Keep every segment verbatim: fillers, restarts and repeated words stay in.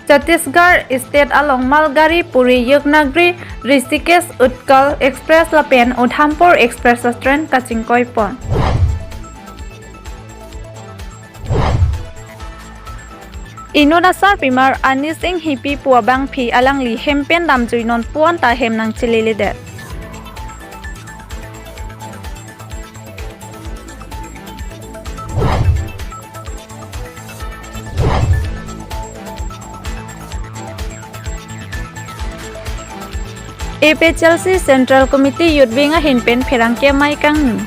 Chhattisgarh state along Malgari Puri Yagnagri Rishikesh Utkal Express lapen Udhampur Express train kachingkoipon. Inut asarpimar Anish Inghipi pu abangphi alangli hem pen damjui non pu anta hem nangcheleledet. A P H L C Central Committee Youth Wing ahin pen pherangke amei kangni.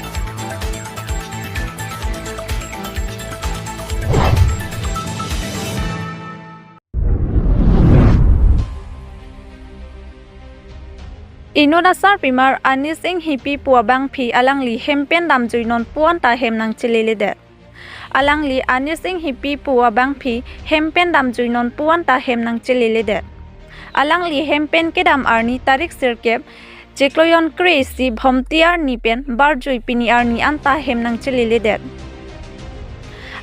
Inut asarpimar Anish Inghipi pu abangphi alangli hem pen damjui non pu anta hem nangcheleledet. Alangli Anish Inghipi pu abangphi hem pen damjui non pu anta hem nangcheleledet. Alangli hem pen kedam arni tarik sirkep chiklo jon kre-isi Bhomti arni pen barjui pini arni anta hem nangcheleledet.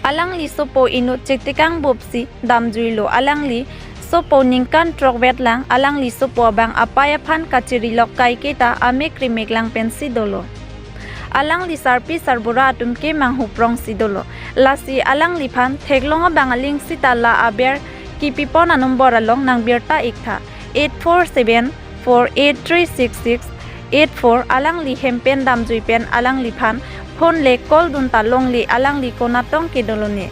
Alangli sopo inut chiktikang bupsi damjuilo. Alangli sopo ningkan throk vetlang. Alangli sopo abang apei aphan kachirilok kaiketa amek rimek lang pensi dolo. Alangli sarpi sarbura atum ke manghuprongsi dolo. Lasi alangliphan theklong abang aling sita la aber kipipon anumbor along nangbirta iktha, eight four seven four eight three six six eight four. Alangli hem pen damjui pen alangliphan phone le call dunta longle alangli konatong ke dolone.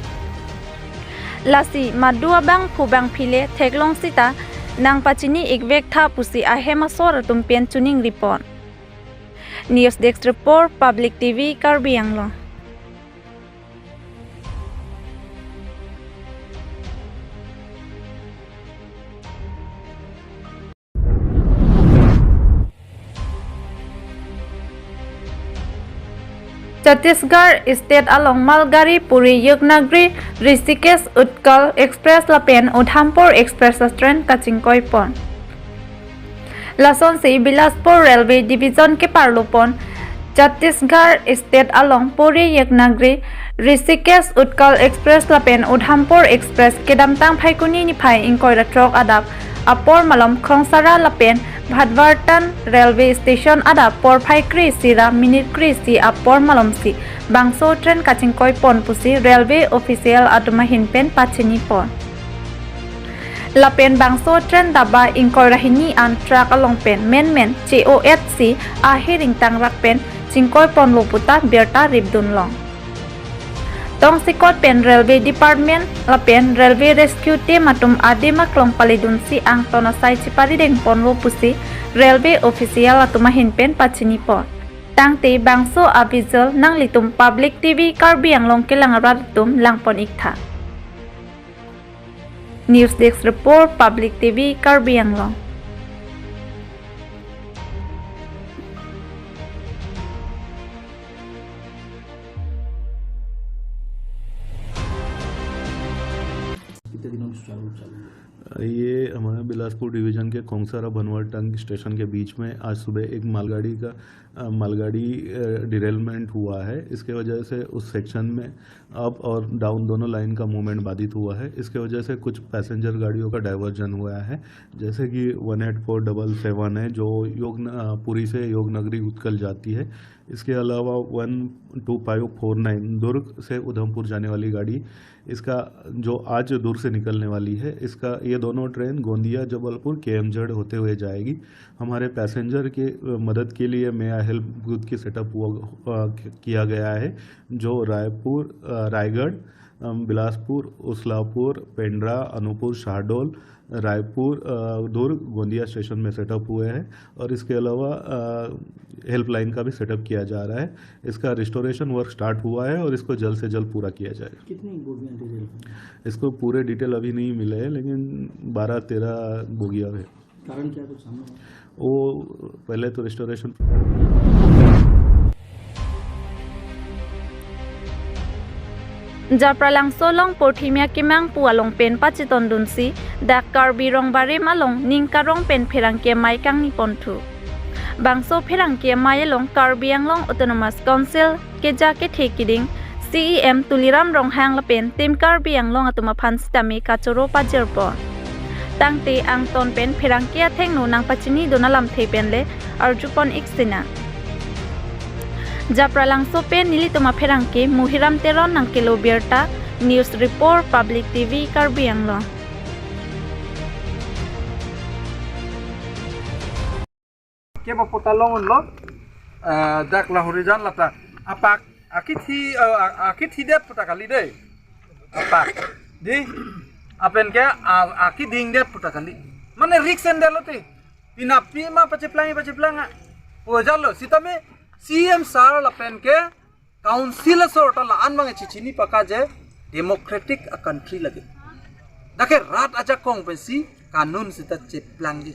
Lasi madu abangphu bangphi le theklong sita nangpachini ikvektha pusi ahem asor atum pen chuningripon. News Desk Report, Public T V, Karbi Anglong. Chhattisgarh state along Malgari Puri Yagnagri Rishikesh Utkal Express lapen Udhampur Express train kachingkoipon. Lasonsi Bilaspur Railway Division keparlopon Chhattisgarh state along Puri Yagnagri Rishikesh Utkal Express lapen Udhampur Express kedamtang Phaikuni niphai ingkoi ra throk adap apor malom Khongsara lapen Bhatwartan Railway Station adap porphai kre-isi ra minute kre-isi apor malomsi bangso train kachingkoipon pusi railway official atum ahin pen pachinipon. Lapen bangso train daba ingkoi ra hini an track along pen menmen che-o-etsi ahe ringtang rak pen chingkoiponlo puta birta ripdunlong. Tongsekot pen Railway Department lapen Railway Rescue Team atum adim aklong paledunsi angton asai chiparidengponlo pusi railway official atum ahin pen pachinipon. Tangte bangso a-visual nanglitum Public T V Karbi Anglong kelang arat atum langpon iktha. News Desk Report, Public T V, Karbi Anglong. कितने दिनों से चालू, चालू है? ये हमारे बिलासपुर डिवीजन के खोंगसारा भनवारटांग स्टेशन के बीच में आज सुबह एक मालगाड़ी का, अ, मालगाड़ी, अ, डिरेलमेंट हुआ है। इसके वजह से उस सेक्शन में अप और डाउन दोनों लाइन का मूवमेंट बाधित हुआ है। इसके वजह से कुछ पैसेंजर गाड़ियों का डायवर्जन हुआ है, जैसे कि one eight four double seven है, जो योग न-, अ, पुरी से योग नगरी उत्कल जाती है। इसके अलावा one two five four nine Durg से उधमपुर जाने वाली गाड़ी, इसका जो आज दुर्ग से निकलने वाली है, इसका, ये दोनों ट्रेन गोंदिया जबलपुर केएमजेड होते हुए जाएगी। हमारे पैसेंजर के, अ, मदद के लिए मेरा हेल्प बूथ की सेटअप हुआ, अ, किया गया है, जो रायपुर, अ, रायगढ़, अ, बिलासपुर, उस्लापुर, पेंड्रा, अनूपपुर, शहडोल, रायपुर, अ, दुर्ग, गोंदिया स्टेशन में सेटअप हुए हैं और इसके अलावा, अ, हेल्पलाइन का भी सेटअप किया जा रहा है। इसका रिस्टोरेशन वर्क स्टार्ट हुआ है और इसको जल्द से जल्द पूरा किया जाएगा। कितनी बोगियां डिटेल हैं? इसको पूरे डिटेल अभी नहीं मिले हैं, लेकिन बारह तेरह बोगियां हैं। कारण क्या कुछ सामने आया? वो पहले तो restoration Japralangso along Porthimia Kimang pu along pen pachetondunsi dak Karbi Rongbarim along ning karong pen pherangke amei kangniponthu. Bangso pherangke amei along Karbi Anglong Autonomous Council keja kethe kiding C E M Tuliram Ronghang lapen Team Karbi Anglong atum aphan sitame kachoro pajirpon. Tangte angton pen pherangke athengno nangpachini dun alamthe pen le arjupon ik sina. Japralangso pen nelitum apherangke Muhiram Teron nangkelo birta, News Report, Public T V, Karbi Anglong. Ke ba pota long unlo, eh, dak lahurijan lata. Apak, akithi, eh, a-, akithidet pota kali dei. Apak. Dei, lapen ke, a-, akidingdet pota kali. Mane risk endel lo te. Pinapi ma pacheplang, pacheplang a. Pojalo, sitame C M sir lapen ke Council asor ta la-an bang chechini paka je democratic a country lake. Dak ke rat ajakong pensi kanun seta cheplangji.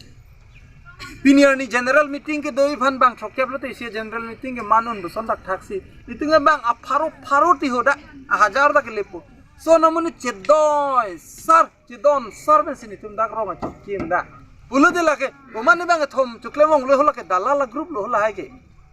Pini arni general meeting kedo aphan bang throkkep lote isi general meeting ke manun buson dak thaksi. Meeting bang apharo pharo ti hoda ahajar dak lepo. So namuni chedoi sir, chedon sir pensi netum dak rong achikim da. Pulote lake, komat ni bang thom chuklemong lo ho lake dalal a group lo ho lahai ke.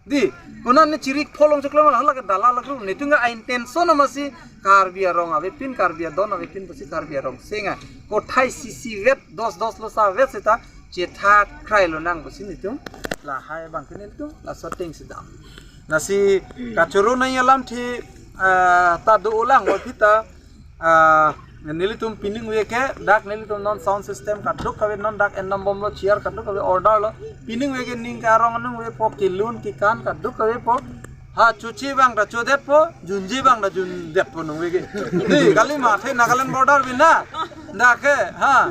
Dei, konat ni chirik pholong chuklemong lo ho lake dalal a group. Netum ke a intention amatsi Karbi arong avepin, Karbi adon avepin pusi Karbi arong senga. Kothai sisi vet, dos dos lo sa vet seta chethak krai lonang pusi netum lahai bang ke netum laso ateng si dam. Lasi kachoro nai alamthe, ah, ta do ulang o thita, ah, nelitum pining ve ke, dak nelitum non sound system kaduk kave non dak en nambom lo chair kaduk kave order lo. Pining ve ke ning karong anung vepo, kelun kekan kaduk kavepo. Ha, choche bang ta chodetpo, junje bang ta jundetpo nung ve ke. Dei, kali ma the Nagaland border bina. Dak ke, ha.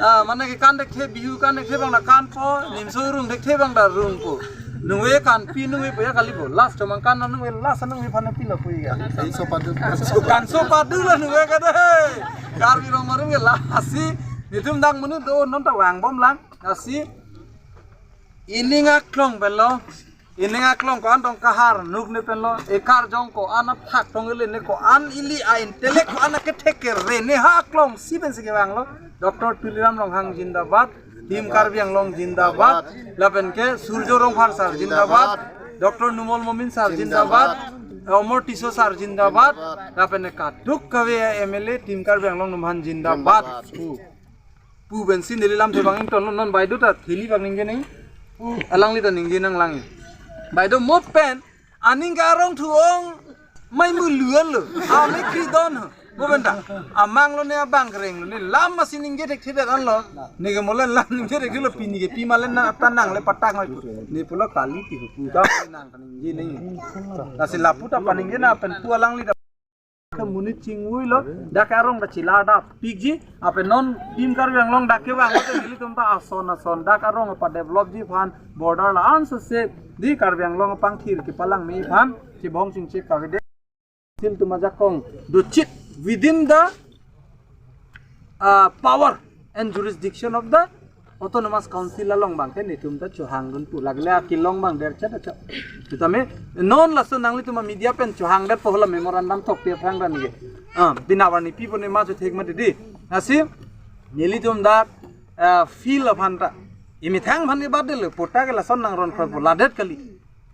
Ah, mane kekan thekthe, Bihu kan thekthe bang ta kanpo, nimso rung thekthe bang ta rungpo. Nung ve kanpi nung vepo ya kali bo. Last chomang kan nung ve last nung ve aphan pilo pu ya. Kanso padu. Kanso padu lo nung ve ke dei. Karbi rong marum ke lasi. Netum dak munu do non ta vangbom lang. Lasi. Ining aklong pen lo. Ining aklong ko-an tong kahar nuk ne pen lo. Ekarjong ko-an athak tong ili ne ko-an ili a intellect ko-an akethek kere ne ha aklong si pensi kevang lo. Doctor Tuliram Ronghang jindabad. Team Karbi Anglong jindabad. Lapen ke Surjo Rongphar sir jindabad. Doctor Numal Momin sir jindabad. Omor Tisso sir jindabad. Lapen ke kaduk kave M L A Team Karbi Anglong atum aphan jindabad. Pu. Pu pensi neli lamthe bang ington lo non baideo ta theli bang ningje nang. Alangli ta ningje nanglang. Baideo mo pen aning karong thu-ong mai mu luan lo. Ame kri don ho. Mo pen ta. Amang lo ne abang kereng lo ne lam masi ningje thekthedet an lo. Ne ke molen lam ningje thekthelo pini ke pi malen na atan nangle patak mai pu. Ne pulo kali ti pu ta nang kaningje nang. Lasi lapu ta paningje na pen pu alangli ta. Ke monit chingvui lo, dak ke arong ta chelar dap pikji, lapen non Team Karbi Anglong dak kevang lo te nelitum ta ason ason dak arong pa develop ji aphan border la-an sose dei Karbi Anglong apangthir kepalangme aphan chibong chingchip kave dei. Sil tum ajakong dochit within the, uh, power and jurisdiction of the Autonomous Council along bang ke netum ta chohang dun pu lagle akelong bang der chet acha. Sitame non laso nanglitum media pen chohangdet po la memorandum thok pe phrang dan ge. Ah, bina warni pi po ne ma chu thek ma dei. Lasi nelitum dak, ah, field aphan ta. Imethang aphan ke bad de lo pota ke lason nang ron khoi po ladet kali.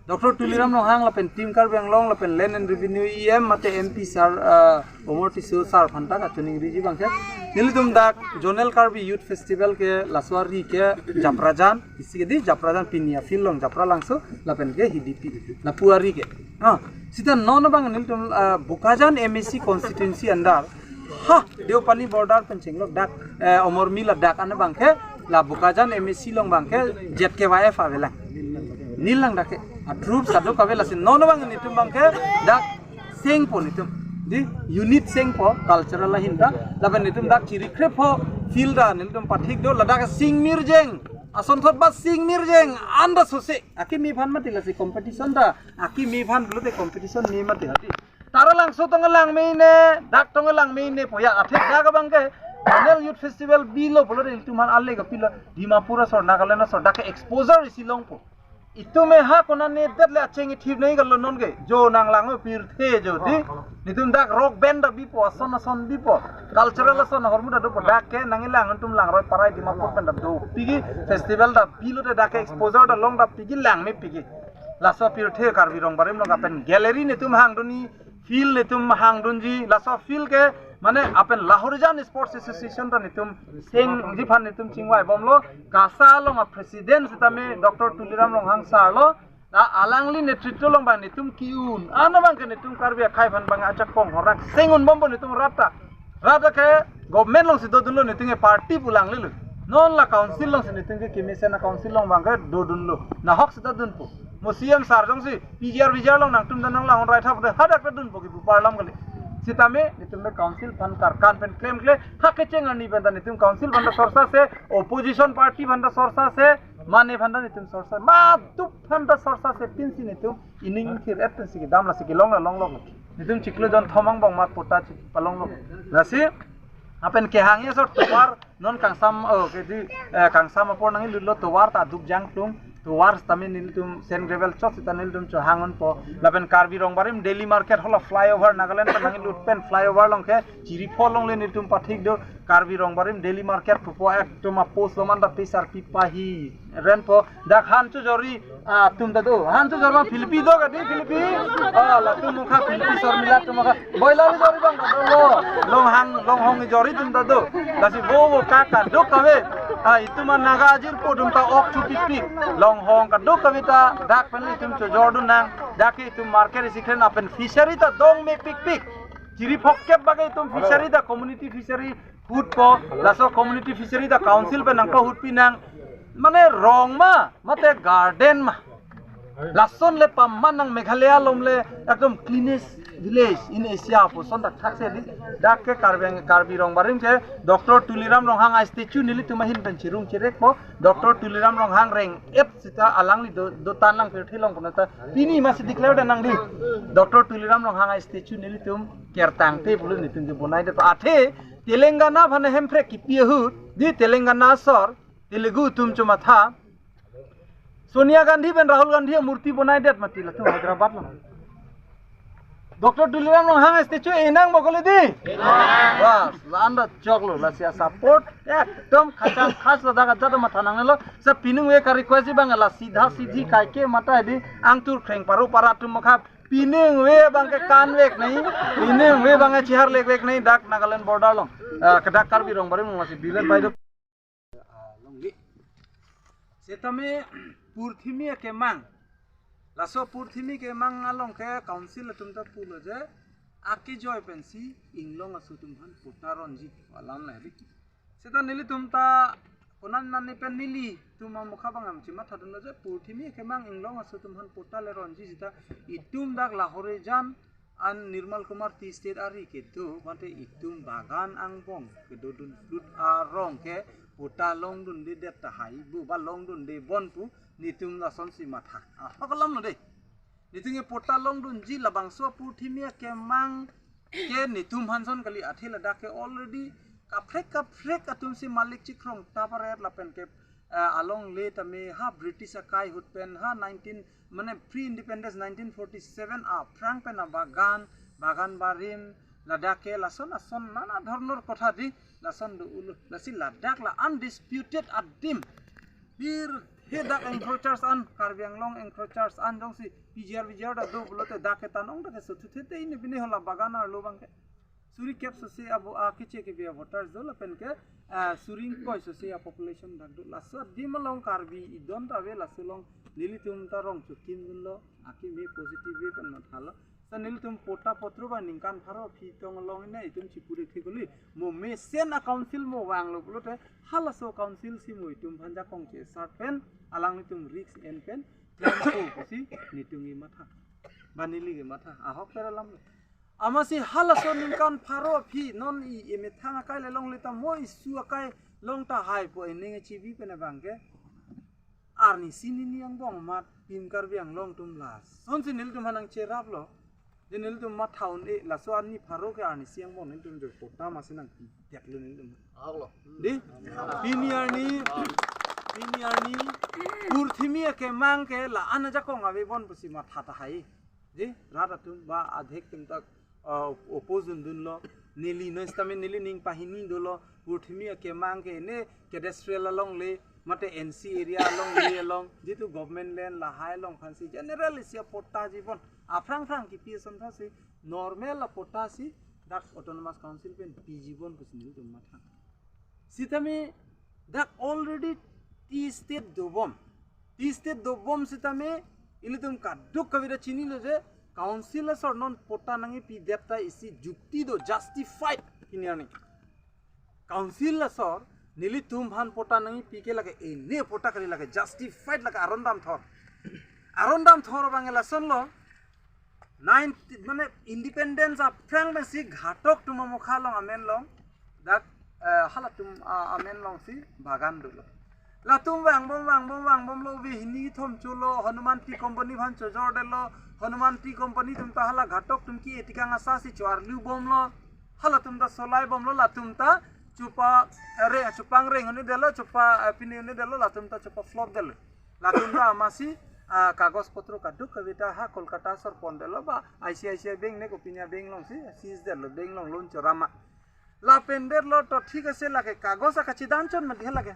Doctor Tuliram Ronghang lapen Team Karbi Anglong lapen Land and Revenue E M mate M P sir, ah, Omor Tisso sir aphan ta kachiningriji bang ke. Nelitum dak Zonal Karbi Youth Festival ke laso ari ke Japrajan, isi ke dei Japrajan pini a field along Japralangso lapen ke Hidipi. Lapu ari ke. Ah, sita non bang nelitum, ah, Bokajan M A C constituency under. Ha, Deopani border pen chenglok dak, eh, Omormi ladak ane bang ke, la Bokajan M A C along bang ke, Z K Y F avelang. Nelilang dak ke, a troops aduk ave lasi non bang netum bang ke, dak sengpo netum. Dei, unit sengpo, cultural ahin ta, lapen netum dak chirikre po, field ta, netum pathik do, ladak sing mirjeng, asonthot bat sing mirjeng, anda sose, akimi aphan mati lasi competition ta, akimi aphan pulote competition ni mati hati. Taralangso tong langme ne, dak tong langme ne, poya athe dak abang ke, Zonal Youth Festival bilo pulo de ituman ale kapilo, Dimapur asor, Nagaland asor, dak ke exposure isi longpo. Itum me ha konane det le acheng ithip nei kalo non ke, jo nanglang pirthe jo dei. Netum dak rock band ta bipo, ason ason bipo, cultural ason ahormu ta dopo dak ke nangkelang atum langroi parai Dimapur pen ta dopikji, festival ta bilo de dak ke exposure ta long ta pikji langme pikji. Laso pirthe Karbi Rong Barim along kapen gallery netum hangdunji, field netum hangdunji, laso field ke Mane apen Lahorijan Sports Association ta netum sengji aphan netum chingvai bomlo. KASA along a president sitame Doctor Tuliram Ronghang sir lo. La alangli netritwo along abang netum ki-un. Ana abang ke netum Karbi akhei aphan abang ajakong horak seng-un bompo netum rat ta. Rat ta ke government alongsi dodunlo, netum ke party pu langlelo. Non la council alongsi netum ke kemesen a council along abang ke dodunlo. Nahok seta dunpo. Mo C M sir jongsi P G R V G R along nangtum dan nanglang-un rai thap de hadak ta dunpo kipu parlam kali. Sitame netum ke council aphan karkan pen klemkle, ha kecheng arni pen ta netum council aphan ta sorsa se, opposition party aphan ta sorsa se, mane aphan ta netum sorsa, madu aphan ta sorsa se pinsi netum ining thir-et pensi kedam, lasi kelong la longlok. Netum chiklo jon thom angbong amat patta chipalonglok. Lasi apen kehang ya sor tovar non kangsam, oh, ke di, eh, kangsam apor nanglutlo, tovar ta duk jangtung, tovar sitame nelitum sand gravel chot sita nelitum chohang-unpo. Lapen Karbi Rongbarim daily market hala flyover Nagaland pen nanglut pen flyover along ke chiri pho along le nelitum pathik do. Karbi Rongbarim daily market pupo ektum a post loman ta pisar pipahi renpo. Dak han chojorji atum ta do. Han chojor abang Philippi do kadi, Philippi. Oh, latum mukha Philippi Sormila atum mukha. Boiler jorji abang ta dolo. Longhang, longhong jorji atum ta do. Lasi vo vo ka kadokave. Ah, itum a Naga ajirpo atum ta ok chupikpik. Longhong kadokave ta dak pen itum chojordun nang. Dak ke itum market isi kren apen fishery ta dong mepikpik. Chiri phongkep bang ke itum fishery ta community fishery hutpo, laso community fishery ta council pen nangpahutpi nang. Mane rong ma, mate garden ma. Lason le paman nang Meghalaya along le ekdom cleanest village in Asia pu ason thakthak si di. Dak ke Karbi, Karbi Rongbarim ke Doctor Tuliram Ronghang a statue nelitum ahin pen chirung chirekpo. Doctor Tuliram Ronghang reng-et sita alangli do, dotan lang pirthe along pu nang ta. Pini masi declare dan nang di. Doctor Tuliram Ronghang a statue nelitum kertang te pulo netum kebonai det. Athe Telangana aphan Hemprek kipi ahut di Telangana asor Telugu atum chomatha Sonia Gandhi pen Rahul Gandhi amurti bonai det mati latum Hyderabad lo. Doctor Tuliram Ronghang statue enangpo kali di? Enang. Bas, la-an ta choklo, lasi a support ekdom khachang khas ladak ajat matha nangnelo. Sa piningve ka request abang la sidha sidhi kaike mata di angtur khreng paro para atum mukha piningve abang ke kanvek nai, piningve abang ke chihar lekvek nai dak Nagaland border along. Ah, ke dak Karbi Rongbarim along lasi bilen pai do. Along di. Setame purthimi akemang. Laso purthimi akemang along ke council atum ta pulo je akejoi pensi inglong aso atum aphan patta ronji alam lahai. Seta nelitum ta konan nani pen nelitum amukha abang am chimathadunlo je purthimi akemang inglong aso atum aphan patta le ronji seta itum dak Lahorijan an Nirmal Kumar Tea Estate ari kedo mate itum bagan angbong kedodun flut arong ke patta longdunde det tahai pu ba longdunde bon pu netum lasonsi matha. Ah, ahok alam lo de. Netum ke patta longdunji labangso purthimi akemang ke netum aphan son kali, athe ladak ke already kaprek kaprek atumsi malik chikrong taparet lapen ke, eh, alongle tame ha British akai ahut pen ha nineteen mane pre-independence nineteen forty-seven aphrang pen abagan, bagan barim, ladak ke lason ason nana dhornor kotha di lason do ulo. Lasi ladak la undisputed adim. Bir he dak encroachers an, Karbi Anglong encroachers an jongsi P G R V G R ta do pulote dak ke tan ong dak ke sothu the te ini bini hala bagan arlo abang ke. Suri kep sose abo a keche kebe a voters do lapen ke, ah, suri ingkoi sose a population dak do. Laso adim along Karbi idon ta ave, laso along nelitum ta rong chokimdunlo, akimi positive way pen mathalo. Sa nelitum patta potro ba ningkan pharo aphi tong along ine itum chipude thekuli. Mo mesen a council mo vanglo pulote halaso council si mo itum aphan jakong chesat pen alanglitum risk en pen klempo pusi netum ke matha. Ba neli ke matha. Ahok per alam lo. Amatsi halaso ningkan pharo aphi non i emethang akai le longle ta mo isu akai long tahai pu ening chibi pen abang ke arnisi nini angbong amat Team Karbi Anglong atum lasonsi nelitum aphan nangcheraplo. Je nelitum matha un-e laso arni pharo ke arnisi angbong nelitum jo patta masi nangpi detlo nelitum. Ahok lo. Di? Pini arni, pini arni purthimi akemang ke la-an ajakong ave bon pusi matha tahai. Je, rat atum ba adhek atum ta, ah, oppose dundunlo. Neli no sitame neli ning pahini dolo. Purthimi akemang ke ne cadastral alongle, mate N C area alongle along. Jitu government land lahai along aphansi general isi a patta ji bon. Aphrang phrang kipi ason aphansi normal a patta si Dak Autonomous Council pen piji bom pusi nelitum matha. Sitame dak already T state dobom. T state dobom sitame ilitum kadokave ta chinilo je council asor non patta nangkepi det ta isi jukti do, justified pini arni. Council asor nelitum aphan patta nangkepi ke lake ene patta kali, lake justified, lake aron damthor. Aron damthor abang lasonlo. Nine, mane independence aphrang pensi Ghatok atum amokha along amen along dak, eh, halatum, ah, amen alongsi bagan dolo. Latum vangbom, vangbom, vangbomlo, bihini thom cholo, Hanuman Tea Company aphan chojordetlo, Hanuman Tea Company atum ta hala Ghatok atum ke etikang asasi cho-arlu bomlo, halatum ta solai bomlo, latum ta chopa, eh, re, chopang reng un-edetlo, chopa, eh, pini un-edetlo, latum ta chopa flop detlo. Latum ta amatsi, ah, kagos potro kadokave ta ha Kolkata asor pondetlo, ba I C I C I Bank ne kopi a bank alongsi seize detlo, bank along loan chorama. Lapen detlo to thik ase, lake kagos akachidan chot mati lake.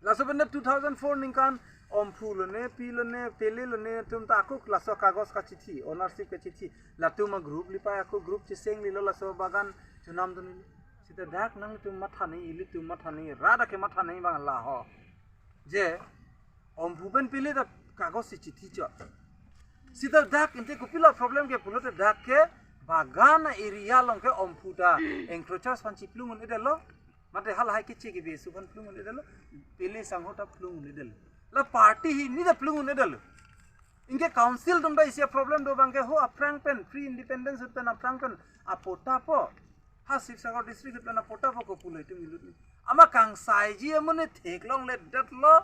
Laso pen two thousand four ningkan Omphu lone, Pi lone, Pele lone atum ta ako laso kagos kachithi, ownership kachithi. Latum a group lipai ako group chesenglilo, laso bagan chonamdunlo. Sita dak nangtum matha nangji, ilitum matha nangji, rat ake matha nangji abang laho. Je Omphu pen Pele ta kagos si chithi chot. Sita dak ante kopilo problem ke pulote dak ke bagan area along ke Omphu ta encroachers aphan chiplung un-edetlo. Mate halahai keche kebe aso aphan plung un-edetlo. Pele sangho ta plung un-edetlo. La party hini ta plung un-edetlo. Anke council atum ta isi a problem do abang ke ho aphrang pen, pre-independence ahut pen aphrang pen apatta po. Ha Sibsagar district ahut pen apatta po kopulo itum ilut ni. Amat kangsaiji amonit theklongledetlo.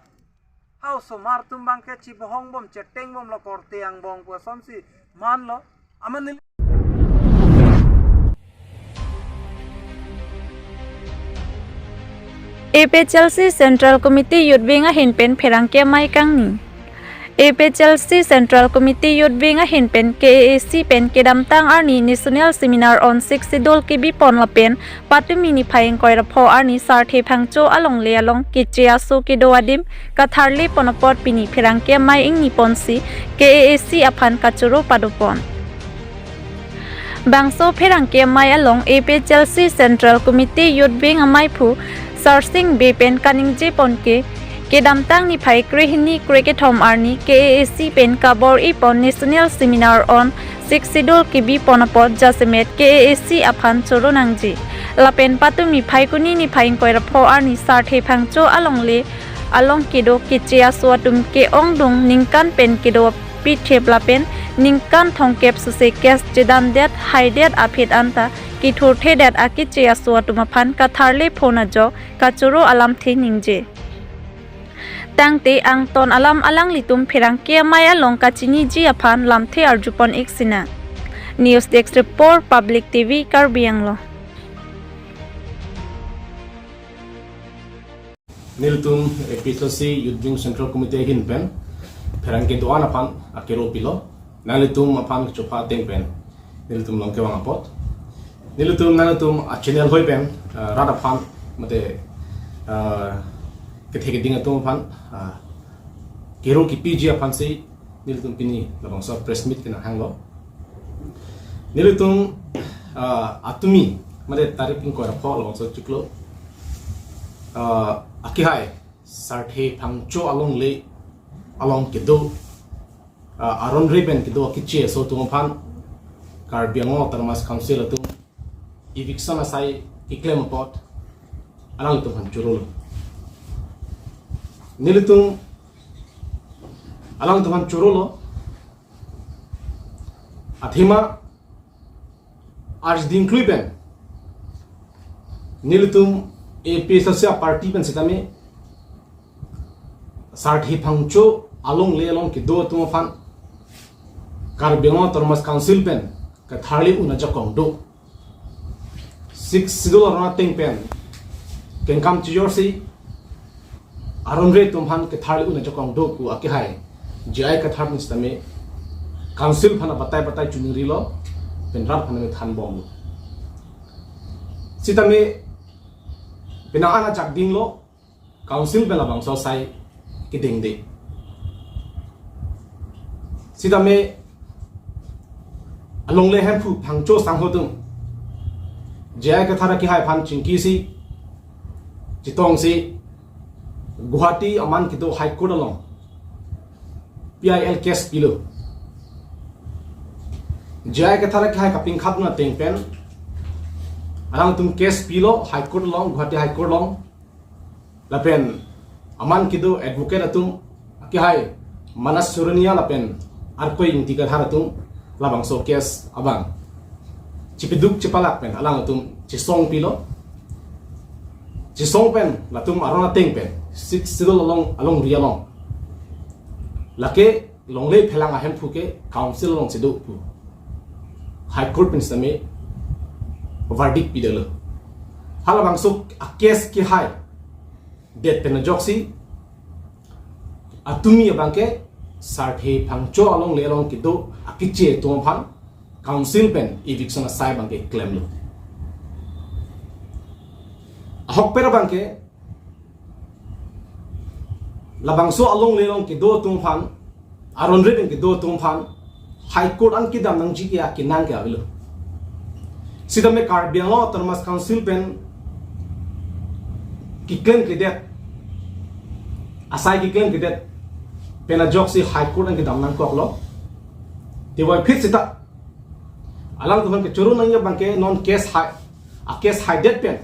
Ha osomar atum abang ke chibohong bom, cheteng bomlo, korte angbong pu asonsi manlo. Amat neli A P H L C Central Committee Youth Wing ahin pen pherangke amei kangni. A P H L C Central Committee Youth Wing ahin pen K A A C pen kedamtang arni National Seminar on Sixth Schedule kebi pon lapen patumi niphai ingkoi ra pho arni Sarthe Phangcho alongle along keche aso kedo adim katharle pon apot pini pherangke amei ingni ponsi K A A C aphan kachoro pado pon. Bangso pherangke amei along A P H L C Central Committee Youth Wing ameiphu Sarsing Bey pen kaningje pon ke, kedamtang niphai krehini krekethom arni K A A C pen kabor-i pon National Seminar on Sixth Schedule kebi pon apot jasemet K A A C aphan choro nangji. Lapen patumi Phaikuni niphai ingkoi ra pho arni Sarthe Phangcho alongle along kedo keche aso atum ke-ongdung ningkan pen kedo apithip lapen ningkan thomkep suse case chedandet haidet aphi anta kethurthedet akeche aso atum aphan katharle pon ajok kachoro alamthe ningje. Tangte angton alam alanglitum pherangke amei along kachiniji aphan lamthe arjupon ik sinang. News Desk Report, Public T V, Karbi Anglong. Nelitum A P H L C Youth Wing Central Committee ahin pen pherangke do-an aphan akero pilo. Nanglitum aphan chopha ateng pen nelitum along kevang apot. Nelitum nanglitum a channel hoi pen, ah, rat aphan mate, ah, kethe keding atum aphan, ah, kero kepiji aphansi nelitum pini labangso press meet kenang hanglo. Nelitum, ah, atumi mate tarik ingkoi ra pho labangso chiklo, ah, akehai Sarthe Phangcho alongle along kedo, ah, aron re pen kedo akeche aso atum aphan Karbi Anglong Autonomous Council atum eviction asai keklem apot alangtum aphan chorolo. Nelitum alangtum aphan chorolo. Athema arjuding klui pen nelitum A P H L C a party pen sitame Sarthe Phangcho alongle along kedo atum aphan Karbi Anglong Autonomous Council pen katharle un ajakong do. Sixth Schedule aron ateng pen kengkam chijorsi aron re atum aphan katharle un ajakong do pu akehai J I Kathar pen sitame council aphan batai batai chuningrilo, pen rat aphan than bomlo. Sitame penang an ajak dinglo, council pen labangso asai kedengde. Sitame alongle Hemphu Phangcho sangho atum J I Kathar akehai aphan chingkisi, chetongsi, Guwahati aman kedo High Court along P I L case pilo. J I Kathar akehai kapingkhap na ateng pen alangtum case pilo High Court along, Guwahati High Court along. Lapen aman kedo advocate atum akehai Manas Suronia lapen Arkoi Ingti Kathar atum labangso case abang chipiduk chipalak pen alangtum chesong pilo. Chesong pen latum aron ateng pen Sixth Schedule along, alongri along, lake longle phelang ahemphu ke council alongsi do pu High Court pen sitame verdict pidetlo. Halabangso a case kehai det pen ajoksi atumi abangke Sarthe Phangcho alongle along kedo akeche atum aphan council pen eviction asai abangke klemlo. Ahokpet abangke labangso alongle along kedo atum aphan, aron ret pen kedo atum aphan High Court an kedam nangji ke akenang ke avelo. Sitame Karbi Anglong Autonomous Council pen keklem kedet, asai keklem kedet pen ajoksi High Court an kedam nangkoklo. Tevoiphit sita alangtum aphan kechoro nangji abangke non case hai, a case haidet pen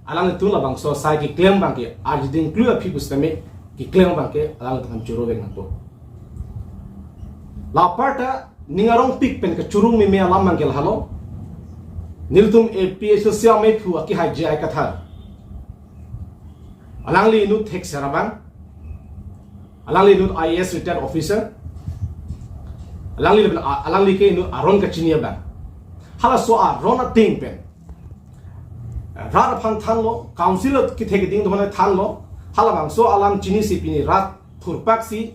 alangtum labangso asai keklem abangke, arjiding klui aphi pusitame keklem abangke alangtum aphan choro vek nangpo. La aparta ning arongpik pen kechoro meme alam abangke lahelo. Nelitum A P H L C amephu akehai J I Kathar, alangli inut thekser abang, alangli inut I A S retired officer, alangli, alangli ke inut aron kachini abang. Halaso aron ateng pen rat aphan thanlo, council kethek keding atum aphan thanlo. Halabangso alam chinisi pini rat thurpaksi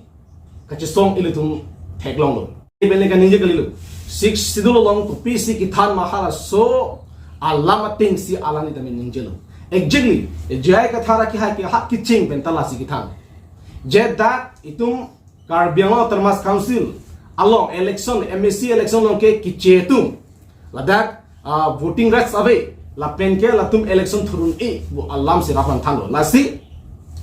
kachesong ilitum theklonglo. Iben le kaningje kalilo. Sixth Schedule along kopisi kethan ma, halaso alam atengsi alangli tame ningjelo. Exactly, J I Kathar akehai ke hak kecheng pen ta lasi kethan. Je dak itum Karbi Anglong Autonomous Council along election, M A C election along ke keche atum, ladak, ah, voting rights ave, lapen ke latum election thurun-e pu alamsi rat aphan thanlo. Lasi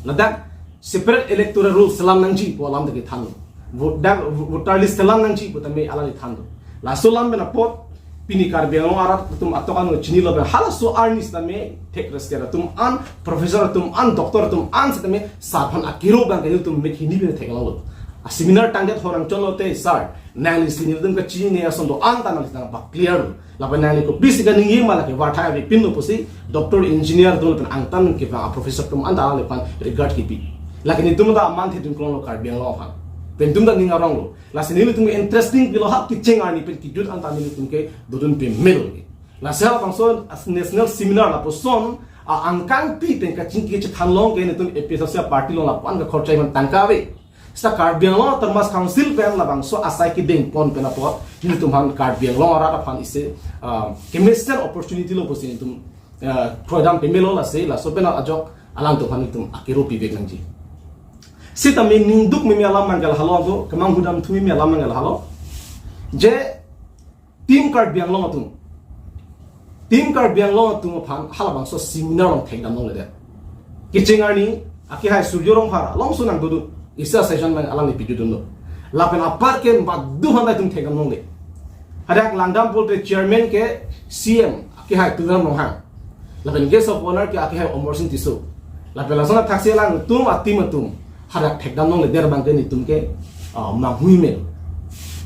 ladak separate electoral rules selam nangji pu alam ta kethanlo. Vote dak, voter list selam nangji pu tame alangli thanlo. Laso alam pen apot pini Karbi Anglong arat atum atok ano chinilo pen halaso arni sitame thekser atum an, professor atum an, doctor atum an sitame sar aphan akero abangke nelitum methini pen theklonglo. A seminar tangdet horang chonlo te, sar, nanglisi nelitum kachinine ason do-an ta nangli nangpaclear lo. Lapen nangli kopisi kaningje ma lake varthai avepinlo pusi doctor, engineer atum lapen angtan kevang a professor atum an ta alangliphan regard kipi. Lake nelitum ta aman thedun klonglo Karbi Anglong aphan. Pen netum ta ning aronglo. Lasi nelitum interesting pilo, hak kecheng arni pen kejut an ta nelitum ke dodun pemelo. Lasi halabangso as national seminar lapuson a angkangpi pen kachingki chethanlong ke netum A P H L C party along lapu-an kakhorchai man tangka ave. Sita Karbi Anglong Autonomous Council pen labangso asai kedengpon pen apot netum aphan Karbi Anglong arat aphan isi, ah, kemesenji opportunity lo pusi netum, ah, program pemelo. Lasi laso pen ajok alangtum aphan netum akero pivek nangji. Sitame ningduk meme alam abangke lahelo do, kemanghudam thu meme alam abangke lahelo. Je Team Karbi Anglong atum, Team Karbi Anglong atum aphan halabangso seminar along thekdam longledet. Kecheng arni akehai Surjya Rongphar alongsi nangdodun, isi a session abang alangli pidodunlo. Lapen apar ke badu aphan ta itum thekdam longle. Hadak langdam pulote chairman ke C M akehai Tuliram Ronghang. Lapen guest of honor ke akehai Amarsing Tisso. Lapen lason athaksi alangtum a team atum hadak thekdam longledet abangke netum ke, ah, manghuimelo.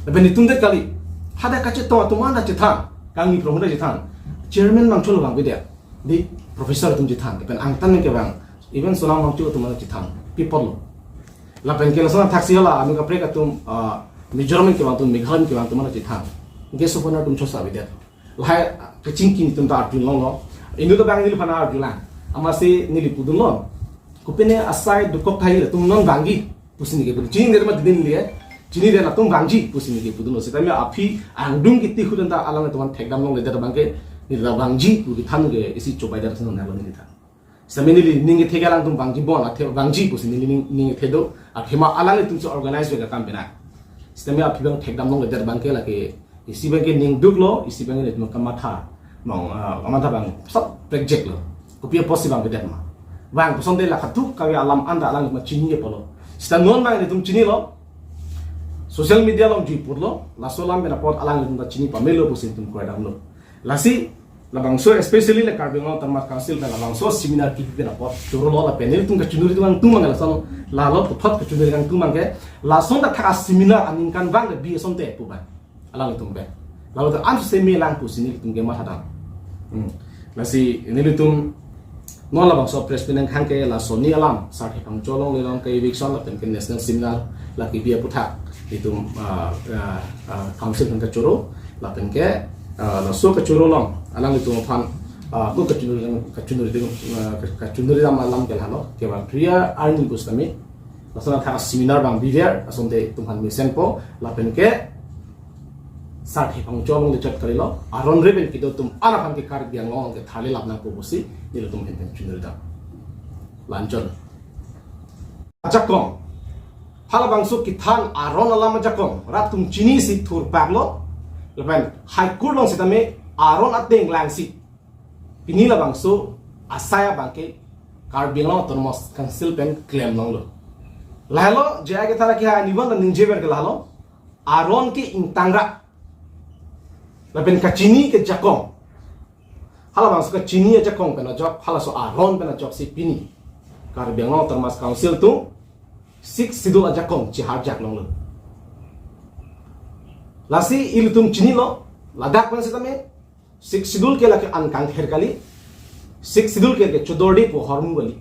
Lapen netum det kali. Hadak kachetong atum an ta chethan. Kangni Prabhu ta chethan. Chairman abang cholo abang bidya. Di professor atum chethan. Lapen angtan kevang, even Sonam Wangchuk atum an ta chethan. Pi apotlo. Lapen ke lason athaksi hala anu kaprek atum, ah, Mizoram kevang atum, Meghalaya kevang atum an ta chethan. Guest of honor atum chosa bidya. Lahai kachingki netum ta arjulong longlo. Inut abang neliphan arjulang. Amatsi neli pudunlo. Kopine asai dokok tahai latum non vangji pusi neli kepudun. Chinidet ma didin liye. Chinidet latum vangji pusi neli kepudunlo. Sitame aphi angdung kiti hudan ta alangtum aphan thekdam longledet abangke neli ta vangji pu kethan ke isi chobaidet si nanglo neli ta. Sitame neli ning kethe ke alangtum vangji bon, athe vangji pusi neli ning, ning kethe do, athema alangtumsi organize vek akam penang. Sitame aphi abang thekdam longledet abangke lake isi abangke ningduklo, isi abangke netum kamatha. Bang, ah, amatha bang, sab project lo. Kopi apotsi bang bedet ma. Bang, kosonte la katu kave alam anta alang ma chini apotlo. Seta non bang nelitum chinilo. Social media along jui putlo, laso alam pen apot alanglitum ta chini pamelo pusi nelitum koi damlo. Lasi, labangso especially la Karbi Anglong Autonomous Council pen labangso seminar kipi pen apot chorolo lapen nelitum kachinuri tum angtum mang lason, lalo puthot kachinuri angtum mang ke, lason ta thak a seminar aningkan bang le bi asonte pu bang. Alanglitum pen. Lalu ta an semi lang pusi nelitum ke matha dam. Hmm. Lasi nelitum non labangso press meet nangkhang ke laso ni alam, Sarthe Phangcho along lelong ke eviction lapen ke national seminar la kipi aputhak itum, ah, ah, ah, council pen kachoro lapen ke, ah, laso kachoro along alanglitum aphan, ah, ko kachinuri, kachinuri, ah, kachinuri alam alam ke lalo, kevang priya arni pusitame, lason athak seminar bang biver, asonte itum aphan mesenpo, lapen ke, Sarthe Phangcho along le chot kalilo, aron re pen kedo atum an aphan ke Karbi Anglong ke tharle lap nangpo pusi, nelitum ahin pen chinuri dam. Lanchon. Ajakong. Halabangso kethan aron alam ajakong. Rat atum chinisi thurpaklo. Lapen High Court along sitame aron ateng langsi. Pini labangso asai abang ke Karbi Anglong Autonomous Council pen klem longlo. Lahelo, J I Kathar akehai nibon ta ningjever ke lahelo. Aron ke ingtang ra. Lapen kachini ke jakong. Halabangso kachini ajakong pen ajok, halaso aron pen ajoksi pini Karbi Anglong Autonomous Council atum Sixth Schedule ajakong chiharjak longlo. Lasi ilitum chinilo, ladak pen sitame, Sixth Schedule ke lake an kangther kali, Sixth Schedule ke ke chodordi pu ahormu kali.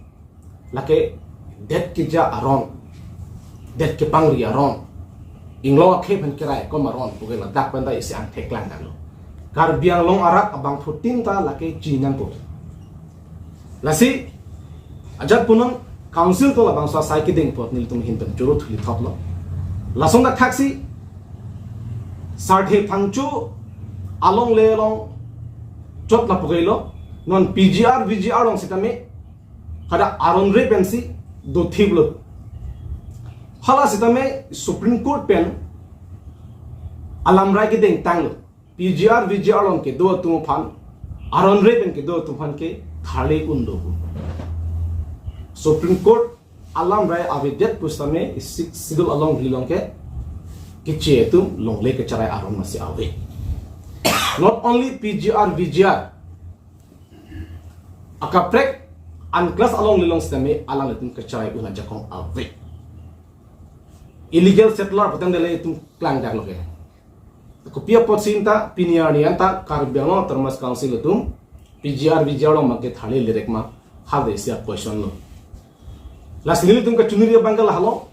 Lake det keja aron, det kepangri aron, inglong akhei pen kerai kom aron, pu ke ladak pen ta isi angthek lang damlo. Karbi Anglong arat abangphutin ta lake chinangpo. Lasi, ajat punon council atum labangso asai kedeng apot nelitum ahin pen choro thuli thotlo. Lason ta thaksi, Sarthe Phangcho along le along chot lapu kailo, non P G R, V G R along sitame, kada aron re pensi dothiplo. Hala sitame Supreme Court pen alamrai kedeng tanglo. P G R, V G R along kedo atum aphan, aron re pen kedo atum aphan ke tharle un do. Supreme Court alamrai avedet pusitame Sixth Schedule alongri along ke keche atum longle kecherai aron masi ave. Not only P G R, V G R, akaprek unclass along le along sitame alanglitum kecherai un ajakong ave. Illegal settler putangte le itum klangdaklo ke. Kopi apotsi ta pini arni anta Karbi Anglong Autonomous Council atum P G R, V G R along ma ketharle lerek ma, hade isi a-question lo. Lasi nelitum kachinuri abang ke lahelo.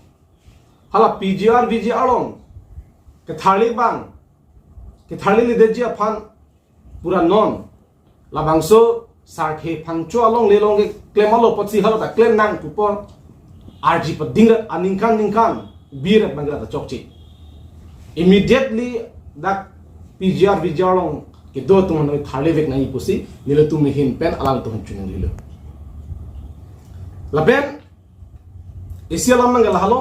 Hala P G R, V G R along ketharle abang, ketharleledetji aphan pura non labangso Sarthe Phangcho along le along ke klem alo apotsi hala ta klem nang pupo arji padingrat aningkan ningkan birat bangla ta chokche. Immediately dak P G R, V G R along kedo atum aphan tharle vek nangji pusi nelitum ahin pen alanglitum aphan chiningrilo. Lapen isi alam abang ke lahelo,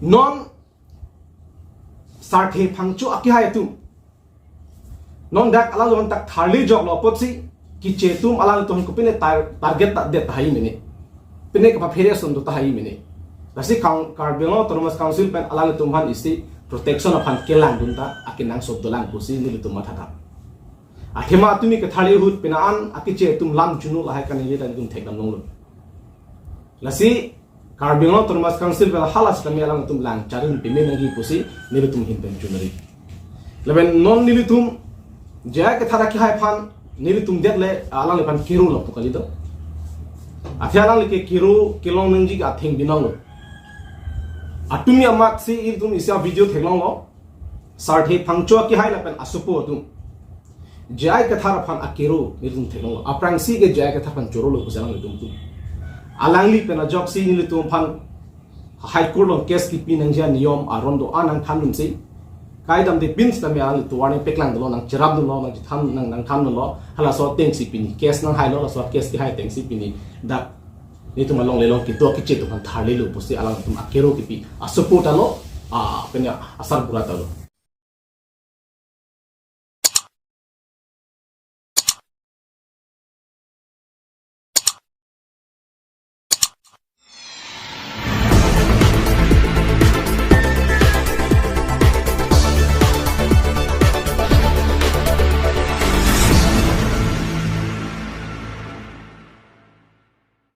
non Sarthe Phangcho akehai atum non dak alanglitum aphan tak tharle joklo apotsi keche atum alanglitum aphan kopine tar-, target ta det tahai mene. Pine kapaphere ason do tahai mene. Lasi Kar-, Karbi Anglong Autonomous Council pen alanglitum aphan isi protection aphan kelangdun ta akenangsot dolang pusi nelitum matha dam. Athema atumi ketharle ahut pine an akeche atum lam chunu lahai kaningje ta nelitum thekdam longlo. Lasi Karbi Anglong Autonomous Council pen hala sitame alanglitum lang charin pime nangji pusi nelitum ahin pen chinuri. Lapen non nelitum J I Kathar akehai aphan nelitum det le alangliphan kero lo pu kali do. Athe alangli ke kero kelong nangji ke atheng binong lo. Atumi amat si ilitum isi a-video theklonglo. Sarthe Phangcho akehai lapen asopo atum J I Kathar aphan akero nelitum theklonglo. Aphrangsi ke J I Kathar aphan chorolo pusi alanglitum atum. Alangli pen ajoksi nelitum aphan High Court along case kipi nangji aniyom aron do-an nangthandunsi. Kaidamde pin sitame alangli tovar nangpeklang dolo, nangcherap dolo, nangchethan nang, nangthan dolo. Halaso atengsi pini case nanghailo, laso case kehai atengsi pini dak nelitum along le along kedo keche atum aphan tharlelo pusi alangtum akero kipi asopo ta lo, a, pene asarbura ta lo.